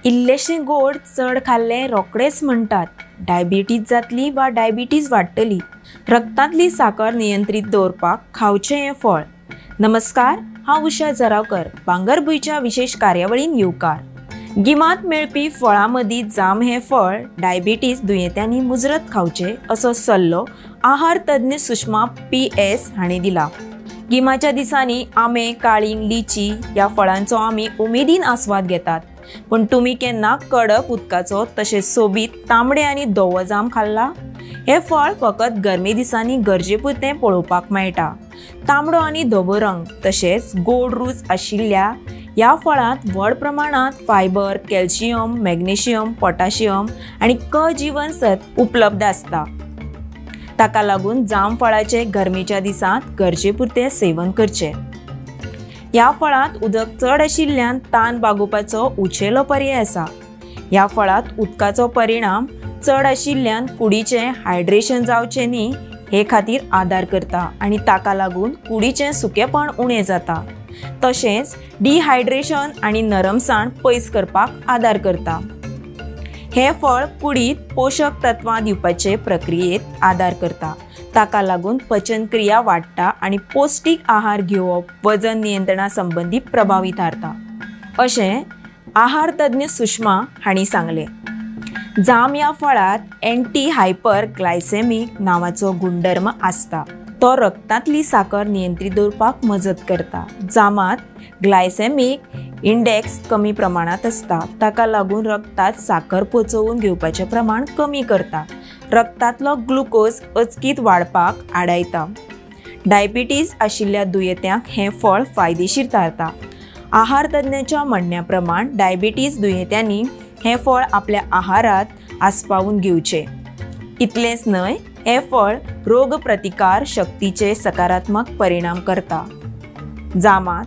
इल्लेशें गोड चड खाल्लें रोखडेंच म्हणटात डायबिटीज जातली वा डायबिटीज वाडटली। रक्तांतली साकर नियंत्रीत दवरपाक खावचें हें फळ। नमस्कार, हांव उषा जरावकर, भांगरभूंयच्या विशेष कार्यावळीन येवकार। गिमांत मेळपी फळां मदीं जाम हें फळ डायबिटीज दुयेंत्यांनी मुजरत खावचें असो सल्लो आहार तज्ञ सुषमा पी.एस. हांणी दिला। गिमाच्या दिसांनी आंबे, काळींग, लिची ह्या फळांचो आमी उमेदीन आस्वाद घेतात, पूण तुमी केन्ना कडक उदकाचो तशेंच सोबीत तांबडे आनी धवो जाम खाल्ला? हें फळ फकत गरमे दिसांनी गरजे पुरतें पळोवपाक मेळटा। तांबडो आनी धवो रंग तशेंच गोड रूच आशिल्ल्या ह्या फळांत व्हड प्रमाणांत फायबर, कॅल्शियम, मॅग्नेशियम, पोटॅशियम आनी क जीवनसत्व उपलब्ध आसता। ताका लागून जाम फळाचे गरमेच्या दिसांत गरजेपुरतें सेवन करचें। ह्या फळांत उदक चड आशिल्ल्यान तान भागोवपाचो उचेलो पर्याय आसा। ह्या फळांत उदकाचो परिणाम चड आशिल्ल्यान कुडीचें हायड्रेशन जावचें न्ही हे खातीर आदार करता आनी ताका लागून कुडीचें सुकेपण उणें जाता। तशेंच डिहायड्रेशन आनी नरमसाण पयस करपाक आदार करता। हें फळ कुडीत पोशक तत्वां दिवपाचे प्रक्रियेत आदार करता। ताका लागून पचनक्रिया वाडटा आनी पौष्टीक आहार घेवप वजन नियंत्रणा संबंदी प्रभावी थारता, अशें आहार तज्ञ सुषमा हांणी सांगलें। जाम ह्या फळांत एंटी हायपर ग्लायसेमीक नांवाचो गुणधर्म आसता। तो रक्तांतली साकर नियंत्रीत दवरपाक मजत करता। जामांत ग्लायसेमीक इंडेक्स कमी प्रमाणांत आसता, ताका लागून रक्तांत साकर पचोवन घेवपाचें प्रमाण कमी करता। रक्तांतलो ग्लुकोज अचकीत वाडपाक आडायता। डायबिटीज आशिल्ल्या दुयेंत्यांक हें फळ फायदेशीर थारता। आहार तज्ञाच्या म्हणण्या प्रमाण डायबिटीज दुयेंत्यांनी हें फळ आपल्या आहारांत आस्पावून घेवचें। इतलेंच न्हय, हें फळ रोग प्रतिकार शक्तीचे सकारात्मक परिणाम करता। जामांत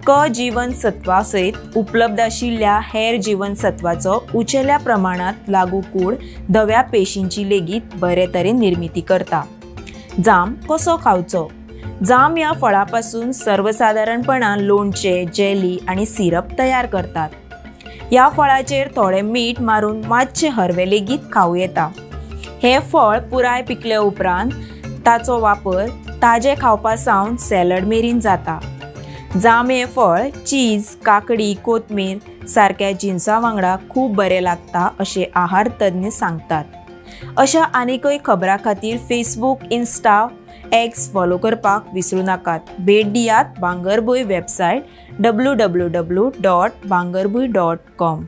क जीवनसत्वा सयत उपलब्ध आशिल्ल्या हेर जीवनसत्वाचो उचेल्या प्रमाणांत लागू कूड धव्या पेशींची लेगीत बरे तरेन निर्मिती करता। जाम कसो खावचो? जाम ह्या फळा पासून सर्वसादारणपणान लोणचें, जेली आनी सिरप तयार करतात। ह्या फळाचेर थोडें मीठ मारून मातशें हरवें लेगीत खावं येता। हें फळ पुराय पिकले उपरांत ताचो वापर ताजें खावपा सावन सॅलड मेरेन जाता। जाम हें फळ चीज, काकडी, कोथमीर सारक्या जिनसां वांगडा खूब बरें लागता अशें आहार तज्ञ सांगतात। अशा आनीकय खबरां खातीर फेसबूक, इन्स्टा, एक्स फॉलो करपाक विसरूं नाकात। भेट दियात भांगरभूंय वेबसायट www.bhangarbhuin.com।